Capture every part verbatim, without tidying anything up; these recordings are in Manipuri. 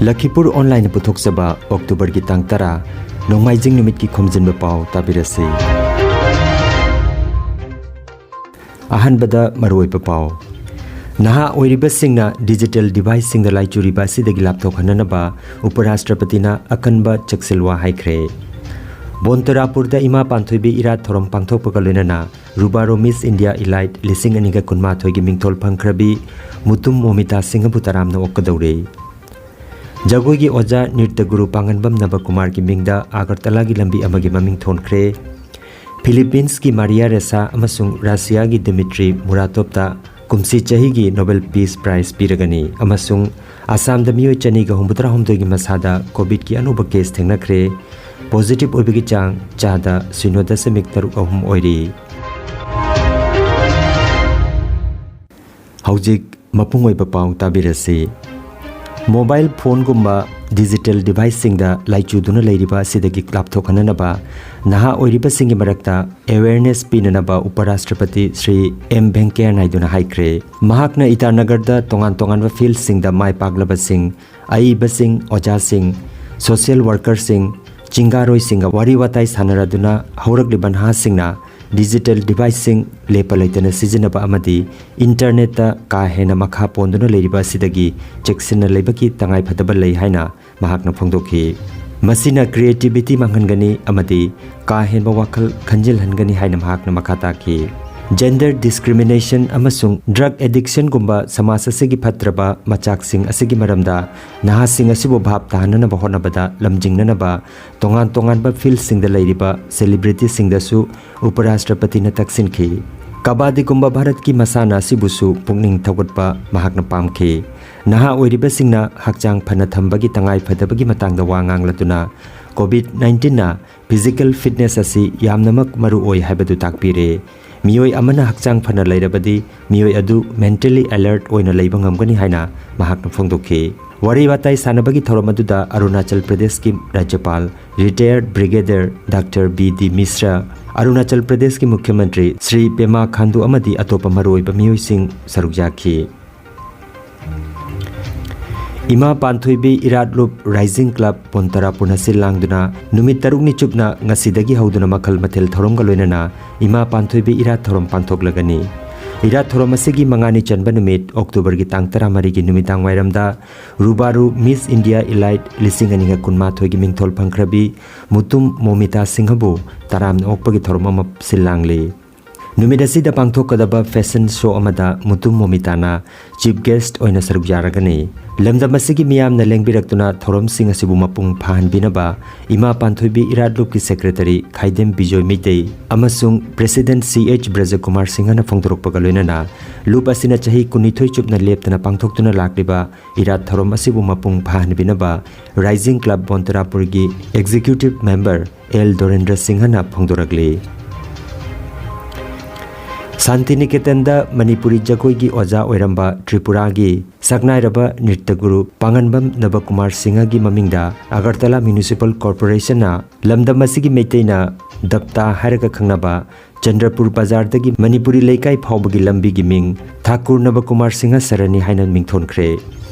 ꯂꯈꯤꯄꯨꯔ ꯑꯣꯟꯂꯥꯏꯟꯅ ꯄꯨꯊꯣꯛꯆꯕ ꯑꯣꯛꯇꯣꯕꯔꯒꯤ ꯇꯥꯡ ꯇꯔꯥ, ꯅꯣꯡꯃꯥꯏꯖꯤꯡ ꯅꯨꯃꯤꯠꯀꯤ ꯈꯣꯝꯖꯤꯟꯕ ꯄꯥꯎ ꯇꯥꯕꯤꯔꯁꯤ꯫ ꯑꯍꯥꯟꯕꯗ ꯃꯔꯨꯑꯣꯏꯕ ꯄꯥꯎ꯫ ꯅꯍꯥ ꯑꯣꯏꯔꯤꯕꯁꯤꯡꯅ ꯗꯤꯖꯤꯇꯦꯜ ꯗꯤꯚꯥꯏꯁꯁꯤꯡꯗ ꯂꯥꯏꯆꯨꯔꯤꯕ ꯑꯁꯤꯗꯒꯤ ꯂꯥꯞꯊꯣꯛꯍꯟꯅꯅꯕ ꯎꯄꯔꯥꯁꯇ꯭ꯔꯄꯇꯤꯅ ꯑꯀꯟꯕ ꯆꯦꯛꯁꯤꯜꯋꯥ ꯍꯥꯏꯈ꯭ꯔꯦ꯫ ꯕꯣꯟꯇꯔꯥꯄꯨꯔꯗ ꯏꯃꯥ ꯄꯥꯟꯊꯣꯏꯕꯤ ꯏꯔꯥꯠ ꯊꯧꯔꯝ ꯄꯥꯡꯊꯣꯛꯄꯒ ꯂꯣꯏꯅꯅ ꯔꯨꯕꯥꯔꯣ ꯃꯤꯁ ꯏꯟꯗꯤꯌꯥ ꯏꯂꯥꯏꯠ ꯂꯤꯁꯤꯡ ꯑꯅꯤꯒ ꯀꯨꯟꯃꯥꯊꯣꯏꯒꯤ ꯃꯤꯡꯊꯣꯜ ꯐꯪꯈ꯭ꯔꯕꯤ ꯃꯨꯇꯨꯝ ꯃꯣꯃꯤꯇꯥ ꯁꯤꯡꯍꯕꯨ ꯇꯔꯥꯝꯅ ꯑꯣꯛꯀꯗꯧꯔꯦ꯫ ꯖꯒꯣꯏꯒꯤ ꯑꯣꯖꯥ ꯅ꯭ꯔꯤꯇ꯭ꯌ ꯒꯨꯔꯨ ꯄꯥꯡꯒꯟꯕꯝ ꯅꯕꯀꯨꯃꯥꯔꯒꯤ ꯃꯤꯡꯗ ꯑꯒꯔꯇꯂꯥꯒꯤ ꯂꯝꯕꯤ ꯑꯃꯒꯤ ꯃꯃꯤꯡ ꯊꯣꯟꯈ꯭ꯔꯦ꯫ ꯐꯤꯂꯤꯄꯤꯟꯁꯀꯤ ꯃꯥꯔꯤꯌꯥ ꯔꯦꯁꯥ ꯑꯃꯁꯨꯡ ꯔꯁꯤꯌꯥꯒꯤ ꯗꯤꯃꯤꯇ꯭ꯔꯤ ꯃꯨꯔꯥꯇꯣꯞꯇ ꯀꯨꯝꯁꯤ ꯆꯍꯤꯒꯤ ꯅꯣꯕꯦꯜ ꯄꯤꯁ ꯄ꯭ꯔꯥꯏꯖ ꯄꯤꯔꯒꯅꯤ꯫ ꯑꯃꯁꯨꯡ ꯑꯁꯥꯝꯗ ꯃꯤꯑꯣꯏ ꯆꯅꯤꯒ ꯍꯨꯝꯐꯨꯇꯔꯥ ꯍꯨꯝꯗꯣꯏꯒꯤ ꯃꯁꯥꯗ ꯀꯣꯚꯤꯗꯀꯤ ꯑꯅꯧꯕ ꯀꯦꯁ ꯊꯦꯡꯅꯈ꯭ꯔꯦ꯫ ꯄꯣꯖꯤꯇꯤꯚ ꯑꯣꯏꯕꯒꯤ ꯆꯥꯡ ꯆꯥꯗ ꯁꯤꯅꯣ ꯗꯁꯃꯤꯛ ꯇꯔꯨꯛ ꯑꯍꯨꯝ ꯑꯣꯏꯔꯤ꯫ ꯍꯧꯖꯤꯛ ꯃꯄꯨꯡ ꯑꯣꯏꯕ ꯄꯥꯎ ꯇꯥꯕꯤꯔꯁꯤ꯫ ꯃꯣꯕꯥꯏꯜ ꯐꯣꯟꯒꯨꯝꯕ ꯗꯤꯖꯤꯇꯦꯜ ꯗꯤꯚꯥꯏꯁꯁꯤꯡꯗ ꯂꯥꯏꯆꯨꯗꯨꯅ ꯂꯩꯔꯤꯕ ꯑꯁꯤꯗꯒꯤ ꯂꯥꯞꯊꯣꯛꯍꯟꯅꯅꯕ ꯅꯍꯥ ꯑꯣꯏꯔꯤꯕꯁꯤꯡꯒꯤ ꯃꯔꯛꯇ ꯑꯦꯋꯦꯌꯔꯅꯦꯁ ꯄꯤꯅꯅꯕ ꯎꯄꯔꯥꯁꯇ꯭ꯔꯄꯇꯤ ꯁ꯭ꯔꯤ ꯑꯦꯝ ꯚꯦꯡꯀꯌꯥ ꯅꯥꯏꯗꯨꯅ ꯍꯥꯏꯈ꯭ꯔꯦ꯫ ꯃꯍꯥꯛꯅ ꯏꯇꯥꯅꯒꯔꯗ ꯇꯣꯉꯥꯟ ꯇꯣꯉꯥꯟꯕ ꯐꯤꯜꯗꯁꯤꯡꯗ ꯃꯥꯏ ꯄꯥꯛꯂꯕꯁꯤꯡ, ꯑꯏꯕꯁꯤꯡ, ꯑꯣꯖꯥꯁꯤꯡ, ꯁꯣꯁꯤꯌꯦꯜ ꯋꯥꯔꯀꯔꯁꯤꯡ, ꯆꯤꯡꯒꯥꯔꯣꯏꯁꯤꯡꯒ ꯋꯥꯔꯤ ꯋꯥꯇꯥꯏ ꯁꯥꯟꯅꯔꯗꯨꯅ ꯍꯧꯔꯛꯂꯤꯕ ꯅꯍꯥꯁꯤꯡꯅ ꯗꯤꯖꯤꯇꯦꯜ ꯗꯤꯚꯥꯏꯁꯁꯤꯡ ꯂꯦꯞꯄ ꯂꯩꯇꯅ ꯁꯤꯖꯤꯟꯅꯕ ꯑꯃꯗꯤ ꯏꯟꯇꯔꯅꯦꯠꯇ ꯀꯥ ꯍꯦꯟꯅ ꯃꯈꯥ ꯄꯣꯟꯗꯨꯅ ꯂꯩꯔꯤꯕ ꯑꯁꯤꯗꯒꯤ ꯆꯦꯛꯁꯤꯟꯅ ꯂꯩꯕꯒꯤ ꯇꯉꯥꯏꯐꯗꯕ ꯂꯩ ꯍꯥꯏꯅ ꯃꯍꯥꯛꯅ ꯐꯣꯡꯗꯣꯛꯈꯤ꯫ ꯃꯁꯤꯅ ꯀ꯭ꯔꯤꯌꯦꯇꯤꯚꯤꯇꯤ ꯃꯥꯡꯍꯟꯒꯅꯤ ꯑꯃꯗꯤ ꯀꯥ ꯍꯦꯟꯕ ꯋꯥꯈꯜ ꯈꯟꯖꯤꯜꯍꯟꯒꯅꯤ ꯍꯥꯏꯅ ꯃꯍꯥꯛꯅ ꯃꯈꯥ ꯇꯥꯈꯤ꯫ ꯖꯦꯟꯗꯔ ꯗꯤꯁꯀ꯭ꯔꯤꯃꯤꯅꯦꯁꯟ ꯑꯃꯁꯨꯡ ꯗ꯭ꯔꯒ ꯑꯦꯗꯤꯛꯁꯟꯒꯨꯝꯕ ꯁꯃꯥꯖ ꯑꯁꯤꯒꯤ ꯐꯠꯇ꯭ꯔꯕ ꯃꯆꯥꯛꯁꯤꯡ ꯑꯁꯤꯒꯤ ꯃꯔꯝꯗ ꯅꯍꯥꯁꯤꯡ ꯑꯁꯤꯕꯨ ꯚꯥꯞ ꯇꯥꯍꯟꯅꯅꯕ ꯍꯣꯠꯅꯕꯗ ꯂꯝꯖꯤꯡꯅꯅꯕ ꯇꯣꯉꯥꯟ ꯇꯣꯉꯥꯟꯕ ꯐꯤꯜꯗꯁꯤꯡꯗ ꯂꯩꯔꯤꯕ ꯁꯦꯂꯤꯕ꯭ꯔꯤꯇꯤꯁꯤꯡꯗꯁꯨ ꯎꯄꯔꯥꯁꯇ꯭ꯔꯄꯇꯤꯅ ꯇꯛꯁꯤꯟꯈꯤ꯫ ꯀꯕꯥꯗꯤꯒꯨꯝꯕ ꯚꯥꯔꯠꯀꯤ ꯃꯁꯥꯟꯅ ꯑꯁꯤꯕꯨꯁꯨ ꯄꯨꯛꯅꯤꯡ ꯊꯧꯒꯠꯄ ꯃꯍꯥꯛꯅ ꯄꯥꯝꯈꯤ꯫ ꯅꯍꯥ ꯑꯣꯏꯔꯤꯕꯁꯤꯡꯅ ꯍꯛꯆꯥꯡ ꯐꯅ ꯊꯝꯕꯒꯤ ꯇꯉꯥꯏꯐꯗꯕꯒꯤ ꯃꯇꯥꯡꯗ ꯋꯥ ꯉꯥꯡꯂꯗꯨꯅ, ꯀꯣꯚꯤꯗ ꯅꯥꯏꯟꯇꯤꯟꯅ ꯐꯤꯖꯤꯀꯦꯜ ꯐꯤꯠꯅꯦꯁ ꯑꯁꯤ ꯌꯥꯝꯅꯃꯛ ꯃꯔꯨ ꯑꯣꯏ ꯍꯥꯏꯕꯗꯨ ꯇꯥꯛꯄꯤꯔꯦ꯫ ꯃꯤꯑꯣꯏ ꯑꯃꯅ ꯍꯛꯆꯥꯡ ꯐꯅ ꯂꯩꯔꯕꯗꯤ ꯃꯤꯑꯣꯏ ꯑꯗꯨ ꯃꯦꯟꯇꯦꯜꯂꯤ ꯑꯦꯂꯔꯠ ꯑꯣꯏꯅ ꯂꯩꯕ ꯉꯝꯒꯅꯤ ꯍꯥꯏꯅ ꯃꯍꯥꯛꯅ ꯐꯣꯡꯗꯣꯛꯈꯤ꯫ ꯋꯥꯔꯤ ꯋꯥꯇꯥꯏ ꯁꯥꯟꯅꯕꯒꯤ ꯊꯧꯔꯝ ꯑꯗꯨꯗ ꯑꯔꯨꯅꯥꯆꯜ ꯄ꯭ꯔꯗꯦꯁꯀꯤ ꯔꯥꯖ꯭ꯌꯄꯥꯜ, ꯔꯤꯇꯥꯌꯔꯗ ꯕ꯭ꯔꯤꯒꯦꯗꯤꯌꯔ ꯗꯥꯛꯇꯔ ꯕꯤ ꯗꯤ ꯃꯤꯁ꯭ꯔ, ꯑꯔꯨꯅꯥꯆꯜ ꯄ꯭ꯔꯗꯦꯁꯀꯤ ꯃꯨꯈ꯭ꯌ ꯃꯟꯇ꯭ꯔꯤ ꯁ꯭ꯔꯤ ꯄꯦꯃꯥ ꯈꯥꯟꯗꯨ ꯑꯃꯗꯤ ꯑꯇꯣꯞꯄ ꯃꯔꯨꯑꯣꯏꯕ ꯃꯤꯑꯣꯏꯁꯤꯡ ꯁꯔꯨꯛ ꯌꯥꯈꯤ꯫ ꯏꯃꯥ ꯄꯥꯟꯊꯣꯏꯕꯤ ꯏꯔꯥꯠ ꯂꯨꯞ ꯔꯥꯏꯖꯤꯡ ꯀ꯭ꯂꯕ ꯕꯣꯟꯇꯔꯥꯄꯨꯔꯅ ꯁꯤꯜ ꯂꯥꯡꯗꯨꯅ ꯅꯨꯃꯤꯠ ꯇꯔꯨꯛꯅꯤ ꯆꯨꯞꯅ ꯉꯁꯤꯗꯒꯤ ꯍꯧꯗꯨꯅ ꯃꯈꯜ ꯃꯊꯦꯜ ꯊꯧꯔꯝꯒ ꯂꯣꯏꯅꯅ ꯏꯃꯥ ꯄꯥꯟꯊꯣꯏꯕꯤ ꯏꯔꯥꯠ ꯊꯧꯔꯝ ꯄꯥꯡꯊꯣꯛꯂꯒꯅꯤ꯫ ꯏꯔꯥꯠ ꯊꯧꯔꯝ ꯑꯁꯤꯒꯤ ꯃꯉꯥꯅꯤ ꯆꯟꯕ ꯅꯨꯃꯤꯠ ꯑꯣꯛꯇꯣꯕꯔꯒꯤ ꯇꯥꯡ ꯇꯔꯥꯃꯔꯤꯒꯤ ꯅꯨꯃꯤꯗꯥꯡ ꯋꯥꯏꯔꯝꯗ ꯔꯨꯕꯥꯔꯨ ꯃꯤꯁ ꯏꯟꯗꯤꯌꯥ ꯏꯂꯥꯏꯠ ꯂꯤꯁꯤꯡ ꯑꯅꯤꯒ ꯀꯨꯟꯃꯥꯊꯣꯏꯒꯤ ꯃꯤꯡꯊꯣꯜ ꯐꯪꯈ꯭ꯔꯕꯤ ꯃꯨꯇꯨꯝ ꯃꯣꯃꯤꯇꯥ ꯁꯤꯡꯍꯕꯨ ꯇꯔꯥꯝꯅ ꯑꯣꯛꯄꯒꯤ ꯊꯧꯔꯝ ꯑꯃ ꯁꯤꯜ ꯂꯥꯡꯂꯤ꯫ ꯅꯨꯃꯤꯠ ꯑꯁꯤꯗ ꯄꯥꯡꯊꯣꯛꯀꯗꯕ ꯐꯦꯁꯟ ꯁꯣ ꯑꯃꯗ ꯃꯨꯇꯨꯝ ꯃꯣꯃꯤꯇꯥꯅ ꯆꯤꯐ ꯒꯦꯁ꯭ꯠ ꯑꯣꯏꯅ ꯁꯔꯨꯛ ꯌꯥꯔꯒꯅꯤ꯫ ꯂꯝꯗꯝ ꯑꯁꯤꯒꯤ ꯃꯤꯌꯥꯝꯅ ꯂꯦꯡꯕꯤꯔꯛꯇꯨꯅ ꯊꯧꯔꯝꯁꯤꯡ ꯑꯁꯤꯕꯨ ꯃꯄꯨꯡ ꯐꯥꯍꯟꯕꯤꯅꯕ ꯏꯃꯥ ꯄꯥꯟꯊꯣꯏꯕꯤ ꯏꯔꯥꯠ ꯂꯨꯞꯀꯤ ꯁꯦꯀ꯭ꯔꯦꯇꯔꯤ ꯈꯥꯏꯗꯦꯝ ꯕꯤꯖꯣꯏ ꯃꯩꯇꯩ ꯑꯃꯁꯨꯡ ꯄ꯭ꯔꯦꯁꯤꯗꯦꯟꯠ ꯁꯤ ꯑꯩꯆ ꯕ꯭ꯔꯖꯀꯨꯃꯥꯔ ꯁꯤꯡꯍꯅ ꯐꯣꯡꯗꯣꯔꯛꯄꯒ ꯂꯣꯏꯅꯅ ꯂꯨꯞ ꯑꯁꯤꯅ ꯆꯍꯤ ꯀꯨꯟꯅꯤꯊꯣꯏ ꯆꯨꯞꯅ ꯂꯦꯞꯇꯅ ꯄꯥꯡꯊꯣꯛꯇꯨꯅ ꯂꯥꯛꯂꯤꯕ ꯏꯔꯥꯠ ꯊꯧꯔꯝ ꯑꯁꯤꯕꯨ ꯃꯄꯨꯡ ꯐꯥꯍꯟꯕꯤꯅꯕ ꯔꯥꯏꯖꯤꯡ ꯀ꯭ꯂꯕ ꯕꯣꯟꯇꯔꯥꯄꯨꯔꯒꯤ ꯑꯦꯛꯖꯤꯀ꯭ꯌꯨꯇꯤꯚ ꯃꯦꯝꯕꯔ ꯑꯦꯜ ꯗꯣꯔꯦꯟꯗ꯭ꯔ ꯁꯤꯡꯍꯅ ꯐꯣꯡꯗꯣꯔꯛꯂꯤ꯫ ꯁꯥꯟꯇꯤꯅꯤꯀꯦꯇꯟꯗ ꯃꯅꯤꯄꯨꯔꯤ ꯖꯒꯣꯏꯒꯤ ꯑꯣꯖꯥ ꯑꯣꯏꯔꯝꯕ ꯇ꯭ꯔꯤꯄꯨꯔꯥꯒꯤ ꯁꯛꯅꯥꯏꯔꯕ ꯅ꯭ꯔꯤꯇ꯭ꯌ ꯒꯨꯔꯨ ꯄꯥꯉꯟꯕꯝ ꯅꯕꯀꯨꯃꯥꯔ ꯁꯤꯡꯍꯒꯤ ꯃꯃꯤꯡꯗ ꯑꯒꯔꯇꯂꯥ ꯃ꯭ꯌꯨꯅꯤꯁꯤꯄꯥꯜ ꯀꯣꯔꯄꯣꯔꯦꯁꯟꯅ ꯂꯝꯗꯝ ꯑꯁꯤꯒꯤ ꯃꯩꯇꯩꯅ ꯗꯞꯇꯥ ꯍꯥꯏꯔꯒ ꯈꯪꯅꯕ ꯆꯟꯗ꯭ꯔꯄꯨꯔ ꯕꯖꯥꯔꯗꯒꯤ ꯃꯅꯤꯄꯨꯔꯤ ꯂꯩꯀꯥꯏ ꯐꯥꯎꯕꯒꯤ ꯂꯝꯕꯤꯒꯤ ꯃꯤꯡ ꯊꯥꯀꯨꯔ ꯅꯕꯀꯨꯃꯥꯔ ꯁꯤꯡꯍ ꯁꯔꯅꯤ ꯍꯥꯏꯅ ꯃꯤꯡꯊꯣꯟꯈ꯭ꯔꯦ꯫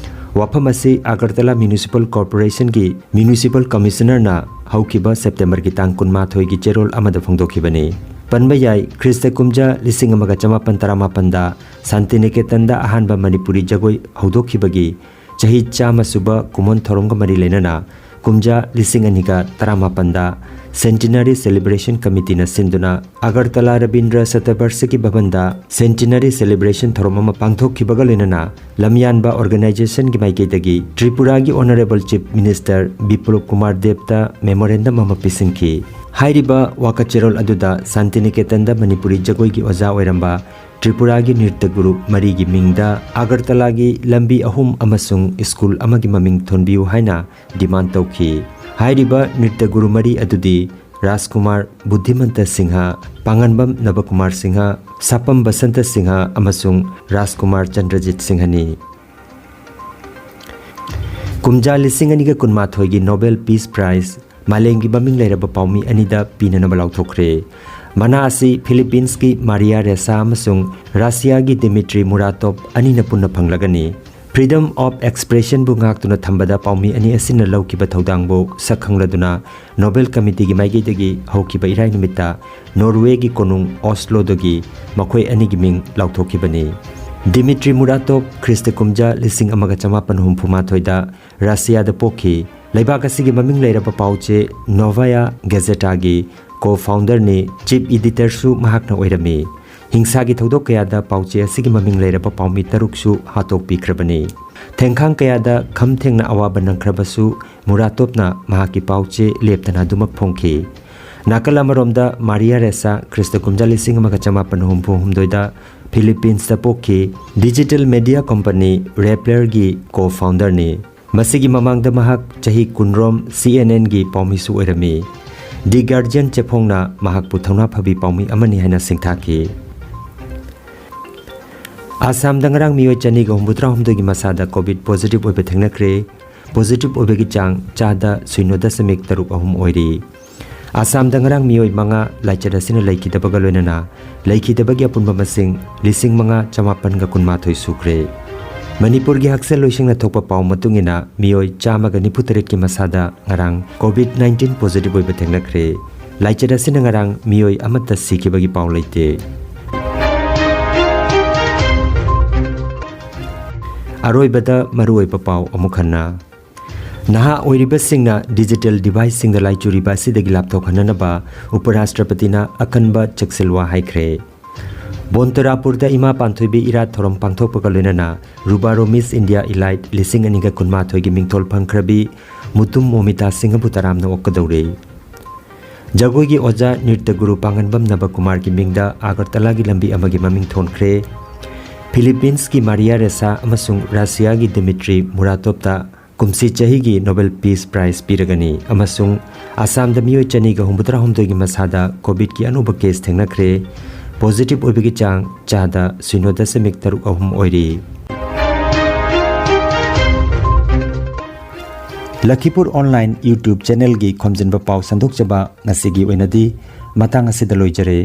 ꯋꯥꯐꯝ ꯑꯁꯤ ꯑꯒꯔꯇꯂꯥ ꯃ꯭ꯌꯨꯅꯤꯁꯤꯄꯥꯜ ꯀꯣꯔꯄꯣꯔꯦꯁꯟꯒꯤ ꯃ꯭ꯌꯨꯅꯤꯁꯤꯄꯥꯜ ꯀꯃꯤꯁꯅꯔꯅ ꯍꯧꯈꯤꯕ ꯁꯦꯞꯇꯦꯝꯕꯔꯒꯤ ꯇꯥꯡ ꯀꯨꯟꯃꯥꯊꯣꯏꯒꯤ ꯆꯦꯔꯣꯜ ꯑꯃꯗ ꯐꯣꯡꯗꯣꯛꯈꯤꯕꯅꯤ꯫ ꯄꯟꯕ ꯌꯥꯏ, ꯈ꯭ꯔꯤꯁꯇ ꯀꯨꯝꯖꯥ ꯂꯤꯁꯤꯡ ꯑꯃꯒ ꯆꯃꯥꯄꯟ ꯇꯔꯥꯃꯥꯄꯟꯗ ꯁꯥꯟꯇꯤꯅꯤꯀꯦꯇꯟꯗ ꯑꯍꯥꯟꯕ ꯃꯅꯤꯄꯨꯔꯤ ꯖꯒꯣꯏ ꯍꯧꯗꯣꯛꯈꯤꯕꯒꯤ ꯆꯍꯤ ꯆꯥꯝꯃ ꯁꯨꯕ ꯀꯨꯝꯑꯣꯟ ꯊꯧꯔꯝꯒ ꯃꯔꯤ ꯂꯩꯅꯅ ꯀꯨꯝꯖꯥ ꯂꯤꯁꯤꯡ ꯑꯅꯤꯒ ꯇꯔꯥꯃꯥꯄꯟꯗ Centenary Celebration Committeeꯅ ꯁꯤꯟꯗꯨꯅ ꯑꯒꯔꯇꯂꯥ ꯔꯕꯤꯟꯗ꯭ꯔ ꯁꯇꯕꯔꯁꯀꯤ ꯚꯕꯟꯗ Centenary Celebration ꯊꯧꯔꯝ ꯑꯃ ꯄꯥꯡꯊꯣꯛꯈꯤꯕꯒ ꯂꯣꯏꯅꯅ ꯂꯝꯌꯥꯟꯕ organisationꯒꯤ ꯃꯥꯏꯀꯩꯗꯒꯤ ꯇ꯭ꯔꯤꯄꯨꯔꯥꯒꯤ Honourable Chief Minister ꯕꯤꯄ꯭ꯂꯣꯕ Kumar ꯗꯦꯕꯇ memorandum ꯑꯃ ꯄꯤꯁꯤꯟꯈꯤ꯫ ꯍꯥꯏꯔꯤꯕ ꯋꯥꯀꯆꯦꯔꯣꯜ ꯑꯗꯨꯗ ꯁꯥꯟꯇꯤꯅꯤꯀꯦꯇꯟꯗ ꯃꯅꯤꯄꯨꯔꯤ ꯖꯒꯣꯏꯒꯤ ꯑꯣꯖꯥ ꯑꯣꯏꯔꯝꯕ ꯇ꯭ꯔꯤꯄꯨꯔꯥꯒꯤ ꯅ꯭ꯔꯤꯇ꯭ꯌ ꯒꯨꯔꯨ ꯃꯔꯤꯒꯤ ꯃꯤꯡꯗ ꯑꯒꯔꯇꯂꯥꯒꯤ ꯂꯝꯕꯤ ꯑꯍꯨꯝ ꯑꯃꯁꯨꯡ ꯁ꯭ꯀꯨꯜ ꯑꯃꯒꯤ ꯃꯃꯤꯡ ꯊꯣꯟꯕꯤꯌꯨ ꯍꯥꯏꯅ demand ꯇꯧꯈꯤ꯫ ꯍꯥꯏꯔꯤꯕ ꯅ꯭ꯔꯤꯇ꯭ꯌ ꯒꯨꯔꯨ ꯃꯔꯤ ꯑꯗꯨꯗꯤ ꯔꯥꯖꯀꯨꯃꯥꯔ ꯕꯨꯙꯤꯃꯟꯇ ꯁꯤꯡꯍ, ꯄꯥꯉꯟꯕꯝ ꯅꯕꯀꯨꯃꯥꯔ ꯁꯤꯡꯍ, ꯁꯥꯄꯝ ꯕꯁꯟꯇ ꯁꯤꯡꯍ ꯑꯃꯁꯨꯡ ꯔꯥꯖꯀꯨꯃꯥꯔ ꯆꯟꯗ꯭ꯔꯖꯤꯠ ꯁꯤꯡꯍꯅꯤ꯫ ꯀꯨꯝꯖꯥ ꯂꯤꯁꯤꯡ ꯑꯅꯤꯒ ꯀꯨꯟꯃꯥꯊꯣꯏꯒꯤ Nobel Peace Prize ꯃꯥꯂꯦꯝꯒꯤ ꯃꯃꯤꯡ ꯂꯩꯔꯕ ꯄꯥꯎꯃꯤ ꯑꯅꯤꯗ ꯄꯤꯅꯅꯕ ꯂꯥꯎꯊꯣꯛꯈ꯭ꯔꯦ꯫ ꯃꯅꯥ ꯑꯁꯤ ꯐꯤꯂꯤꯄꯤꯟꯁꯀꯤ ꯃꯥꯔꯤꯌꯥ ꯔꯦꯁꯥ ꯑꯃꯁꯨꯡ ꯔꯁꯤꯌꯥꯒꯤ ꯗꯤꯃꯤꯇ꯭ꯔꯤ ꯃꯨꯔꯥꯇꯣꯞ ꯑꯅꯤꯅ ꯄꯨꯟꯅ ꯐꯪꯂꯒꯅꯤ꯫ Freedom of Expressionꯕꯨ ꯉꯥꯛꯇꯨꯅ ꯊꯝꯕꯗ ꯄꯥꯎꯃꯤ ꯑꯅꯤ ꯑꯁꯤꯅ ꯂꯧꯈꯤꯕ ꯊꯧꯗꯥꯡꯕꯨ ꯁꯛ ꯈꯪꯂꯗꯨꯅ Nobel Committeeꯒꯤ ꯃꯥꯏꯀꯩꯗꯒꯤ ꯍꯧꯈꯤꯕ ꯏꯔꯥꯏ ꯅꯨꯃꯤꯠꯇ Norwayꯒꯤ ꯀꯣꯅꯨꯡ Osloꯗꯒꯤ ꯃꯈꯣꯏ ꯑꯅꯤꯒꯤ ꯃꯤꯡ ꯂꯥꯎꯊꯣꯛꯈꯤꯕꯅꯤ꯫ Dmitry Muratov ꯈ꯭ꯔꯤꯁꯇ ꯀꯨꯝꯖꯥ ꯂꯤꯁꯤꯡ ꯑꯃꯒ ꯆꯃꯥꯄꯟ ꯍꯨꯝꯐꯨ ꯃꯥꯊꯣꯏꯗ ꯔꯁꯤꯌꯥꯗ ꯄꯣꯛꯈꯤ꯫ ꯂꯩꯕꯥꯛ ꯑꯁꯤꯒꯤ ꯃꯃꯤꯡ ꯂꯩꯔꯕ ꯄꯥꯎꯆꯦ Novaya Gazetaꯒꯤ co-founderꯅꯤ, chief editorꯁꯨ ꯃꯍꯥꯛꯅ ꯑꯣꯏꯔꯝꯃꯤ꯫ ꯍꯤꯡꯁꯥꯒꯤ ꯊꯧꯗꯣꯛ ꯀꯌꯥꯗ ꯄꯥꯎꯆꯦ ꯑꯁꯤꯒꯤ ꯃꯃꯤꯡ ꯂꯩꯔꯕ ꯄꯥꯎꯃꯤ ꯇꯔꯨꯛꯁꯨ ꯍꯥꯠꯇꯣꯛꯄꯤꯈ꯭ꯔꯕꯅꯤ꯫ ꯊꯦꯡꯈꯥꯡ ꯀꯌꯥꯗ ꯈꯝ ꯊꯦꯡꯅ ꯑꯋꯥꯕ ꯅꯪꯈ꯭ꯔꯕꯁꯨ, ꯃꯨꯔꯥꯇꯣꯞꯅ ꯃꯍꯥꯛꯀꯤ ꯄꯥꯎꯆꯦ ꯂꯦꯞꯇꯅ ꯑꯗꯨꯃꯛ ꯐꯣꯡꯈꯤ꯫ ꯅꯥꯀꯜ ꯑꯃꯔꯣꯝꯗ, ꯃꯥꯔꯤꯌꯥ ꯔꯦꯁꯥ ꯈ꯭ꯔꯤꯁꯇ ꯀꯨꯝꯖꯥ ꯂꯤꯁꯤꯡ ꯑꯃꯒ ꯆꯃꯥꯄꯟ ꯍꯨꯝꯐꯨ ꯍꯨꯝꯗꯣꯏꯗ ꯐꯤꯂꯤꯄꯤꯟꯁꯇ ꯄꯣꯛꯈꯤ꯫ Digital media company Rapplerꯒꯤ co-founderꯅꯤ꯫ ꯃꯁꯤꯒꯤ ꯃꯃꯥꯡꯗ ꯃꯍꯥꯛ ꯆꯍꯤ ꯀꯨꯟꯔꯣꯝ CNNꯒꯤ ꯄꯥꯎꯃꯤꯁꯨ ꯑꯣꯏꯔꯝꯃꯤ꯫ The Guardian ꯆꯦꯐꯣꯡꯅ ꯃꯍꯥꯛꯄꯨ ꯊꯧꯅꯥ ꯐꯕꯤ ꯄꯥꯎꯃꯤ ꯑꯃꯅꯤ ꯍꯥꯏꯅ ꯁꯤꯡꯊꯥꯈꯤ꯫ ꯑꯁꯥꯝꯗ ꯉꯔꯥꯡ ꯃꯤꯑꯣꯏ ꯆꯅꯤꯒ ꯍꯨꯝꯐꯨꯇꯔꯥ ꯍꯨꯝꯗꯣꯏꯒꯤ ꯃꯁꯥꯗ COVID positive ꯑꯣꯏꯕ ꯊꯦꯡꯅꯈ꯭ꯔꯦ꯫ Positive ꯑꯣꯏꯕꯒꯤ ꯆꯥꯡ ꯆꯥꯗ ꯁꯤꯅꯣ ꯗꯁꯃꯤꯛ ꯇꯔꯨꯛ ꯑꯍꯨꯝ ꯑꯣꯏꯔꯤ꯫ ꯑꯁꯥꯝꯗ ꯉꯔꯥꯡ ꯃꯤꯑꯣꯏ ꯃꯉꯥ ꯂꯥꯏꯆꯠ ꯑꯁꯤꯅ ꯂꯩꯈꯤꯗꯕꯒ ꯂꯣꯏꯅꯅ ꯂꯩꯈꯤꯗꯕꯒꯤ ꯑꯄꯨꯟꯕ ꯃꯁꯤꯡ ꯂꯤꯁꯤꯡ ꯃꯉꯥ ꯆꯃꯥꯄꯟꯒ ꯀꯨꯟꯃꯥꯊꯣꯏ ꯁꯨꯈ꯭ꯔꯦ꯫ ꯃꯅꯤꯄꯨꯔꯒꯤ ꯍꯛꯁꯦꯜ ꯂꯣꯏꯁꯪꯅ ꯊꯣꯛꯄ ꯄꯥꯎ ꯃꯇꯨꯡ ꯏꯟꯅ, ꯃꯤꯑꯣꯏ ꯆꯥꯝꯃꯒ ꯅꯤꯐꯨ ꯇꯔꯦꯠꯀꯤ ꯃꯁꯥꯗ ꯉꯔꯥꯡ COVID nineteen positive ꯑꯣꯏꯕ ꯊꯦꯡꯅꯈ꯭ꯔꯦ꯫ ꯂꯥꯏꯆꯠ ꯑꯁꯤꯅ ꯉꯔꯥꯡ ꯃꯤꯑꯣꯏ ꯑꯃꯠꯇ ꯁꯤꯈꯤꯕꯒꯤ ꯄꯥꯎ ꯂꯩꯇꯦ꯫ ꯑꯔꯣꯏꯕꯗ ꯃꯔꯨꯑꯣꯏꯕ ꯄꯥꯎ ꯑꯃꯨꯛ ꯍꯟꯅ꯫ ꯅꯍꯥ ꯑꯣꯏꯔꯤꯕꯁꯤꯡꯅ digital deviceꯁꯤꯡꯗ ꯂꯥꯏꯆꯨꯔꯤꯕ ꯑꯁꯤꯗꯒꯤ ꯂꯥꯞꯊꯣꯛꯍꯟꯅꯅꯕ ꯎꯄꯔꯥꯁꯇ꯭ꯔꯄꯇꯤꯅ ꯑꯀꯟꯕ ꯆꯦꯛꯁꯤꯜꯋꯥ ꯍꯥꯏꯈ꯭ꯔꯦ꯫ ꯕꯣꯟꯇꯔꯥꯄꯨꯔꯗ ꯏꯃꯥ ꯄꯥꯟꯊꯣꯏꯕꯤ ꯏꯔꯥꯠ ꯊꯧꯔꯝ ꯄꯥꯡꯊꯣꯛꯄꯒ ꯂꯣꯏꯅꯅ ꯔꯨꯕꯥꯔꯣ Miss India Elite ꯂꯤꯁꯤꯡ ꯑꯅꯤꯒ ꯀꯨꯟꯃꯥꯊꯣꯏꯒꯤ ꯃꯤꯡꯊꯣꯜ ꯐꯪꯈ꯭ꯔꯕꯤ ꯃꯨꯇꯨꯝ ꯃꯣꯃꯤꯇꯥ ꯁꯤꯡꯍꯕꯨ ꯇꯔꯥꯝꯅ ꯑꯣꯛꯀꯗꯧꯔꯦ꯫ ꯖꯒꯣꯏꯒꯤ ꯑꯣꯖꯥ ꯅ꯭ꯔꯤꯇ꯭ꯌ ꯒꯨꯔꯨ ꯄꯥꯡꯒꯟꯕꯝ ꯅꯕꯀꯨꯃꯥꯔꯒꯤ ꯃꯤꯡꯗ ꯑꯒꯔꯇꯂꯥꯒꯤ ꯂꯝꯕꯤ ꯑꯃꯒꯤ ꯃꯃꯤꯡ ꯊꯣꯟꯈ꯭ꯔꯦ꯫ ꯐꯤꯂꯤꯄꯤꯟꯁꯀꯤ ꯃꯥꯔꯤꯌꯥ ꯔꯦꯁꯥ ꯑꯃꯁꯨꯡ ꯔꯁꯤꯌꯥꯒꯤ ꯗꯤꯃꯤꯇ꯭ꯔꯤ ꯃꯨꯔꯥꯇꯣꯞꯇ ꯀꯨꯝꯁꯤ ꯆꯍꯤꯒꯤ Nobel Peace Prize ꯄꯤꯔꯒꯅꯤ꯫ ꯑꯃꯁꯨꯡ ꯑꯁꯥꯝꯗ ꯃꯤꯑꯣꯏ ꯆꯅꯤꯒ ꯍꯨꯝꯐꯨꯇꯔꯥ ꯍꯨꯝꯗꯣꯏꯒꯤ ꯃꯁꯥꯗ COVIDꯀꯤ ꯑꯅꯧꯕ case ꯊꯦꯡꯅꯈ꯭ꯔꯦ꯫ Positive ꯑꯣꯏꯕꯒꯤ ꯆꯥꯡ ꯆꯥꯗ ꯁꯤꯅꯣ ꯗꯁꯃꯤꯛ ꯇꯔꯨꯛ ꯑꯍꯨꯝ ꯑꯣꯏꯔꯤ꯫ ꯂꯈꯤꯄꯨꯔ online YouTube channelꯒꯤ ꯈꯣꯝꯖꯤꯟꯕ ꯄꯥꯎ ꯁꯟꯗꯣꯛꯆꯕ ꯉꯁꯤꯒꯤ ꯑꯣꯏꯅꯗꯤ ꯃꯇꯥꯡ ꯑꯁꯤꯗ ꯂꯣꯏꯖꯔꯦ꯫